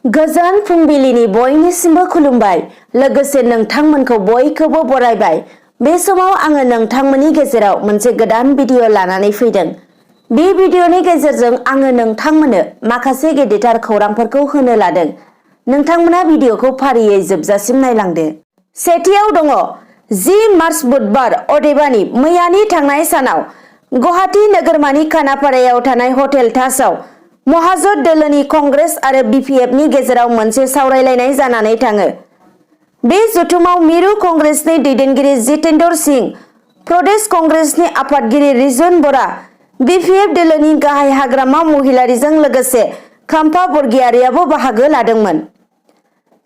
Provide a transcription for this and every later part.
गोजान फुंबिलिनि बयनिसिमबो खुलुमबाय लोगोसे नोंथांमोनखौ बयखौबो बरायबाय। बे समाव आङो नोंथांमोननि गेजेराव मोनसे गोदान भिडिअ लानानै फैदों। बे भिडिअनि गेजेरजों आङो नोंथांमोननो माखासे गेदेरथार खौरांफोरखौ होनो लादों। नोंथांमोना भिडिअखौ फारियै जोबजासिम नायलांदो। सेथियाव दङ 10 मार्च बुधबार अदेबानि मैयानि थांनाय सानाव गुवाहाटी नोगोरमानि खानापारायाव थानाय हटेल ताजआव महाजोन दोलोनि कंग्रेस आरो BPFनि गेजेराव मोनसे सावरायलायनाय जानानै थाङो। बे जथुमाव मिरु कंग्रेसनि दैदेनगिरि जितेन्द्र सिंह, प्रदेश कंग्रेसनि आफादगिरि रिजुन बरा, BPF दोलोनि गाहाय हाग्रामा महिलारीजों लोगोसे काम्पा बरगयारीआबो बाहागो लादोंमोन।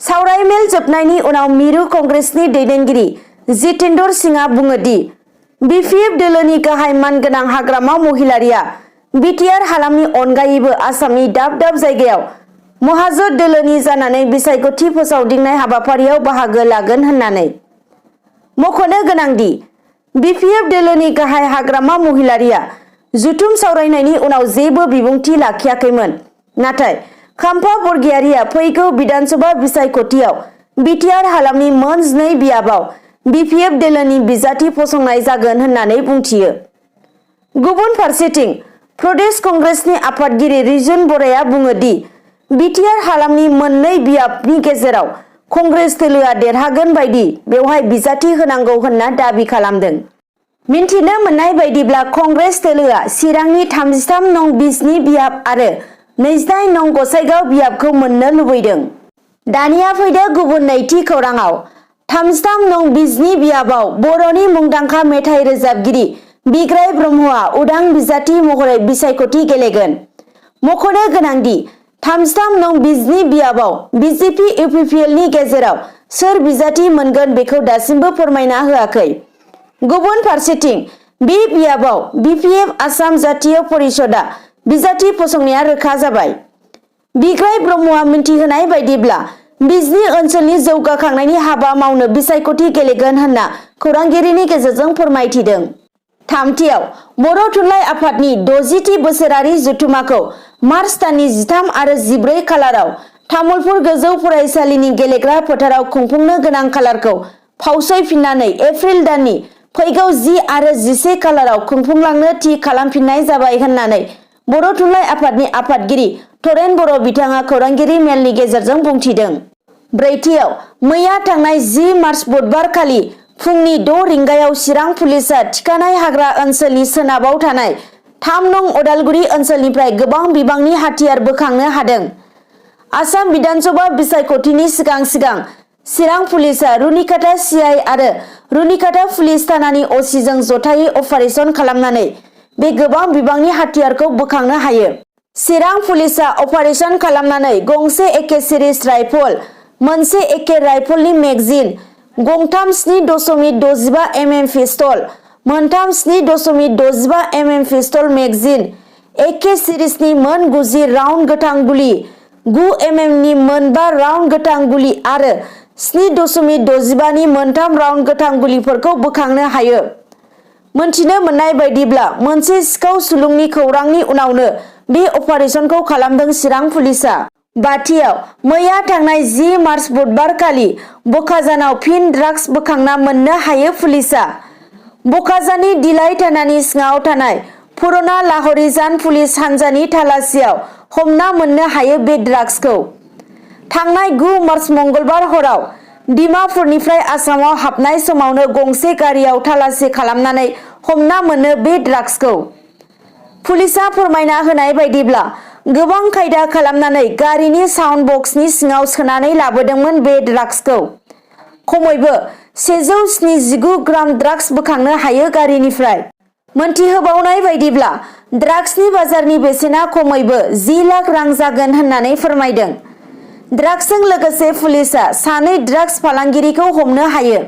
सावरायमेल जोबनायनि उनाव मिरु कंग्रेसनि दैदेनगिरि जितेन्द्र सिंहआ बुङो दि BPF दोलोनि गाहाय मानगोनां हाग्रामा महिलारीआ बिटिआर हालामनि अनगायैबो आसामनि दाब दाब जायगायाव महाजोन दोलोनि जानानै बिसायख'थि फोसावदिंनाय हाबाफारियाव बाहागो लागोन होननानै मख'नो गोनांदि BPF दोलोनि गाहाय हाग्रामा महिलारीआ जथुम सावरायनायनि उनाव जेबो बिबुंथि लाखियाखैमोन। नाथाय काम्पा बरगयारीआ फैगौ विधानसभा बिसायख'थियाव बिटिआर हालामनि मोन 2 बियाबाव BPF दोलोनि बिजाथि फसंनाय जागोन होननानै बुंथियो। गुबुन फारसेथिं प्रदेश कंग्रेसनि आफादगिरि रिजुन बराया बुङो दि बिटिआर हालामनि मोननै बियाबनि गेजेराव कंग्रेस दोलोआ देरहागोन बायदि बेवहाय बिजाथि होनांगौ होनना दाबि खालामदों। मिन्थिनो मोननाय बायदिब्ला कंग्रेस दोलोआ चिरांनि 33 नं बिजनी बियाब आरो 28 नं गसाइगाव बियाबखौ मोननो लुबैदों। दानिया फैदो गुबुन नैथि खौराङाव। 33 नं बिजनी बियाबाव बर'नि मुंदांखा मेथाइ रोजाबगिरि बिग्राय ब्रह्मआ उदां बिजाथि महरै बिसायख'थि गेलेगोन। मख'नो गोनांदि 33 नं बिजनी बियाबाव BJP UPPL नि गेजेराव सोर बिजाथि मोनगोन बेखौ दासिमबो फोरमायना होआखै। गुबुन फारसेथिं बे बियाबाव BPF आसाम जातीय परिषदआ बिजाथि फसंनाया रोखा जाबाय। बिग्राय ब्रह्मआ मिन्थिहोनाय बायदिब्ला बिजनी ओनसोलनि जौगाखांनायनि हाबा मावनो बिसायख'थि गेलेगोन होनना खौरांगिरिनि गेजेरजों फोरमायथिदों। थामथियाव बर' थुनलाइ आफादनि 60थि बोसोरारि जथुमाखौ मार्च दाननि 13 आरो 14 खालाराव तामुलपुर गोजौ फरायसालिनि गेलेग्रा फोथाराव खुंफुंनो गोनां खालारखौ फावसयफिननानै एप्रिल दाननि फैगौ 10 आरो 11 खालाराव खुंफुंलांनो थि खालामफिननाय जाबाय होननानै बर' थुनलाइ आफादनि आफादगिरि थरेन बर' बिथाङा खौरांगिरि मेलनि गेजेरजों बुंथिदों। ब्रैथियाव मैया थांनाय 10 मार्च बुधबार खालि फुंनि 6 रिंगायाव चिरां पुलिसआ थिखानाय हाग्रा ओनसोलनि सोनाबाव थानाय 3 नं अदालगुरि ओनसोलनिफ्राय गोबां बिबांनि हाथियार बोखांनो हादों। आसाम विधानसभा बिसायख'थिनि सिगां चिरां पुलिसआ रुनिकाटा CI आरो रुनिकाटा पुलिस थानानि OC जों जथायै अपारेशन खालामनानै बे गोबां बिबांनि हाथियारखौ बोखांनो हायो। चिरां पुलिसआ अपारेशन खालामनानै गंसे AK सिरिज राइफल, मोनसे AK राइफलनि मेगजिन, गंथाम 7.65 mm पिस्तल, मोनथाम 7.65 mm पिस्तल मेगजिन, AK सिरिजनि मोन 90 राउन्ड गोथां गुलि, 9 mm नि मोन 5 राउन्ड गोथां गुलि आरो 7.65 नि मोनथाम राउन्ड गोथां गुलिफोरखौ बोखांनो हायो। मोनथिनो मोननाय बायदिब्ला मोनसे सिखाव सुलुंनि खौरांनि उनावनो बे अपारेशनखौ खालामदों चिरां पुलिसआ। बाथियाव मैया थांनाय 10 मार्च बुधबार खालि बकाजानाव फिन ड्राग्स बोखांना मोननो हायो पुलिसआ। बकाजाननि दिलाइ थानानि सिङाव थानाय पुरना लाहरीजान पुलिस हान्जानि थालासियाव हमना मोननो हायो बे ड्राग्सखौ। थांनाय 9 मार्च मंगलबार हराव डिमापुरनिफ्राय आसामाव हाबनाय समावनो गंसे गारियाव थालासि खालामनानै हमना मोनो बे ड्राग्सखौ। पुलिसआ फोरमायना होनाय बायदिब्ला गोबां खायदा खालामनानै गारिनि साउन्ड बक्सनि सिङाव सोनानै लाबोदोंमोन बे ड्राग्सखौ। खमैबो 179 ग्राम ड्राग्स बोखांनो हायो गारिनिफ्राय। मोनथिहोबावनाय बायदिब्ला ड्राग्सनि बाजारनि बेसेना खमैबो 10 लाख रां जागोन होननानै फोरमायदों। ड्राग्सजों लोगोसे पुलिसआ 2 ड्राग्स फालांगिरिखौ हमनो हायो।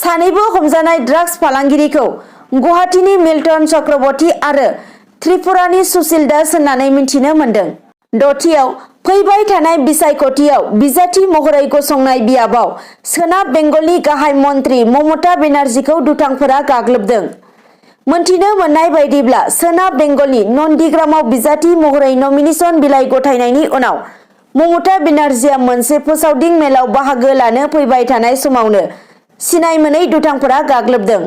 सानैबो हमजानाय ड्राग्स फालांगिरिखौ गुवाहाटीनि मिल्टन चक्रवर्ती आरो त्रिपुरानि सुशील दास होननानै मिन्थिनो मोन्दों। दथियाव फैबाय थानाय बिसायख'थियाव बिजाथि महरै गसंनाय बियाबाव सोनाब बेंगलनि गाहाय मन्त्रि ममता बेनार्जीखौ दुथांफोरा गाग्लोबदों। मोनथिनो मोननाय बायदिब्ला सोनाब बेंगलनि नन्दीग्रामाव बिजाथि महरै नमिनेशन बिलाइ गथायनायनि उनाव ममता बेनार्जीआ मोनसे फोसावदिं मेलाव बाहागो लानो फैबाय थानाय समावनो सिनाय मोनै दुथांफोरा गाग्लोबदों।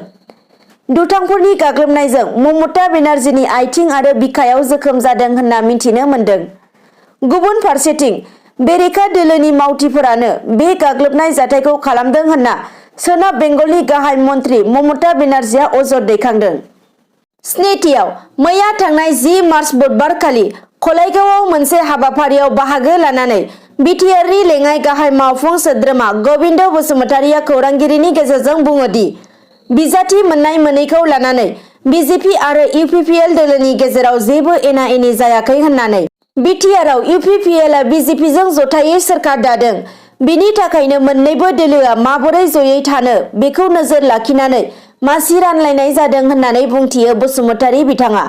दुथांफोरनि गाग्लोबनायजों ममता बेनार्जीनि आथिं आरो बिखायाव जोखोम जादों होनना मिथिनो मोन्दों। गुबुन फारसेथिं बेरेखा दोलोनि मावथिफोरानो बे गाग्लोबनाय जाथायखौ खालामदों होनना सोनाब बेंगलनि गाहाय मन्थ्रि ममता बेनार्जीआ अजद दैखांदों। स्निथियाव मैया थांनाय 10 मार्च बुधबारखालि कलाइगावआव मोनसे हाबाफारियाव बाहागो लानानै बिटिआरनि लेङाइ गाहाय मावफुं सोद्रोमा गबिन्द बसुमतारीआ खौरांगिरिनि गेजेरजों बुङो दि बिजाथि मोननाय मोनैखौ लानानै बिजेपि आरो UPPL दोलोनि गेजेराव जेबो एना एनि जायाखै होननानै बिटिआरआव UPPLआ बिजेपिजों जथायै सोरखार दादों। बिनि थाखायनो मोन्नैबो दोलोआ माबोरै जयै थानो बेखौ नोजोर लाखिनानै मासि रानलायनाय जादों होननानै बुंथियो बसुमतारी बिथाङा।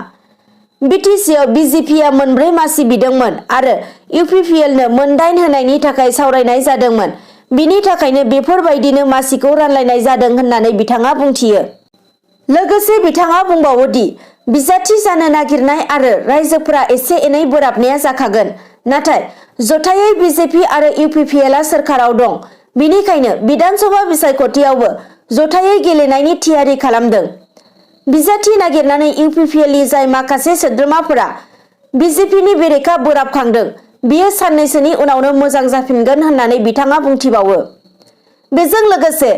बिटिसिआव बिजेपिआ 4 मासि बिदोंमोन आरो UPPLनो 9 होनायनि थाखाय सावरायनाय जादोंमोन। बिनि थाखायनो बेफोरबायदिनो मासिखौ रानलायनाय जादों होननानै बिथाङा बुंथियो। लोगोसे बिथाङा बुंबावो दि बिजाथि जानो नागिरनाय आरो रायजोफोरा एसे एनै बोराबनाया जाखागोन। नाथाय जथायै बिजेपि आरो UPPLआ सोरखाराव दं। बिनिखायनो बिधानसभा बिसायख'थियावबो जथायै गेलेनायनि थियारि खालामदों। बिजाथि नागिरनानै UPPLनि जाय माखासे सोद्रोमाफोरा बिजेपिनि बेरेखा बोराबखांदों बियो साननैसोनि उनावनो मोजां जाफिनगोन होननानै बिथाङा बुंथिबावो। बेजों लोगोसे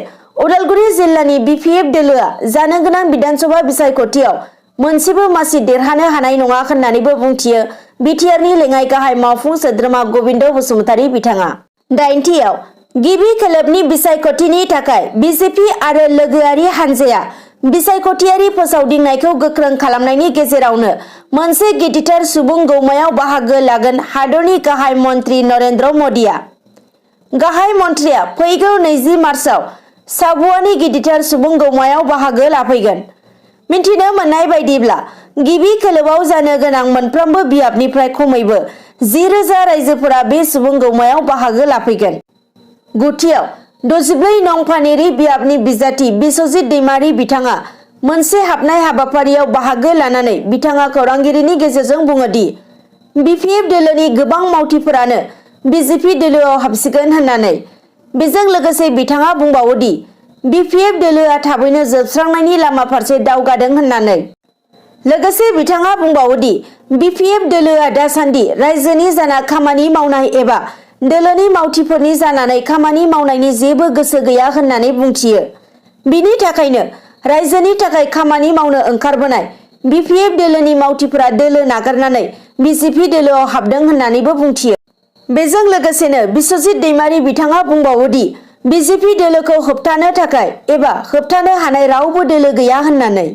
उदालगुरि जिल्लानि BPF दोलोआ जानो गोनां बिधानसभा बिसायख'थियाव मोनसेबो मासि देरहानो हानाय नङा होननानैबो बुंथियो बिटिआरनि लेङाइ गाहाय मावफुं सोद्रोमा गबिन्द बसुमतारी बिथाङा। 9थियाव गिबि खेलोबनि बिसायख'थिनि थाखाय बिजेपि आरो लोगोआरि हानजाया बिसायख'थियारि फोसावदिंनायखौ गोख्रों खालामनायनि गेजेरावनो मोनसे गिदिरथार सुबुं गौमायाव बाहागो लागोन हादरनि गाहाय मन्थ्रि नरेन्द्र मदिआ। गाहाय मन्थ्रिया फैगौ 20 मार्चआव साबुआनि गिदिरथार सुबुं गौमायाव बाहागो लाफैगोन। मिथिनो मोननाय बायदिब्ला गिबि खोलोबाव जानो गोनां मोनफ्रोमबो बियाबनिफ्राय खमैबो 10,000 रायजोफोरा बे सुबुं गौमायाव बाहागो लाफैगोन। 9थियाव 64 नं फानेरि बियाबनि बिजाथि बिस्वजित दैमारी बिथाङा मोनसे हाबनाय हाबाफारियाव बाहागो लानानै बिथाङा खौरांगिरिनि गेजेरजों बुङो दि BPF दोलोनि गोबां मावथिफोरानो बिजेपि दोलोआव हाबसिगोन होननानै। बेजों लोगोसे बिथाङा बुंबावो दि BPF दोलोआ थाबैनो जोबस्रांनायनि लामा फारसे दावगादों होननानै। लोगोसे बिथाङा बुंबावो दि BPF दोलोआ दासान्दि रायजोनि जाना खामानि मावनाय एबा दोलोनि मावथिफोरनि जानानै खामानि मावनायनि जेबो गोसो गैया होननानै बुंथियो। बिनि थाखायनो रायजोनि थाखाय खामानि मावनो ओंखारबोनाय BPF दोलोनि मावथिफोरा दोलो नागारनानै बिजेपि दोलोआव हाबदों होननानैबो बुंथियो। बेजों लोगोसेनो बिस्वजित दैमारी बिथाङा बुंबावो दि बिजेपि दोलोखौ होबथानो थाखाय एबा होबथानो हानाय रावबो दोलो गैया होननानै।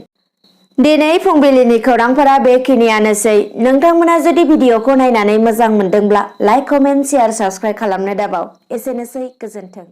दिनै फुंबिलिनि खौरांफोरा बेखिनियानोसै। नोंथांमोना जुदि भिडिअखौ नायनानै मोजां मोनदोंब्ला लाइक, कमेन्ट, शेयार, साबस्क्राइब खालामनो दाबाव। एसेनोसै, गोजोन्थों।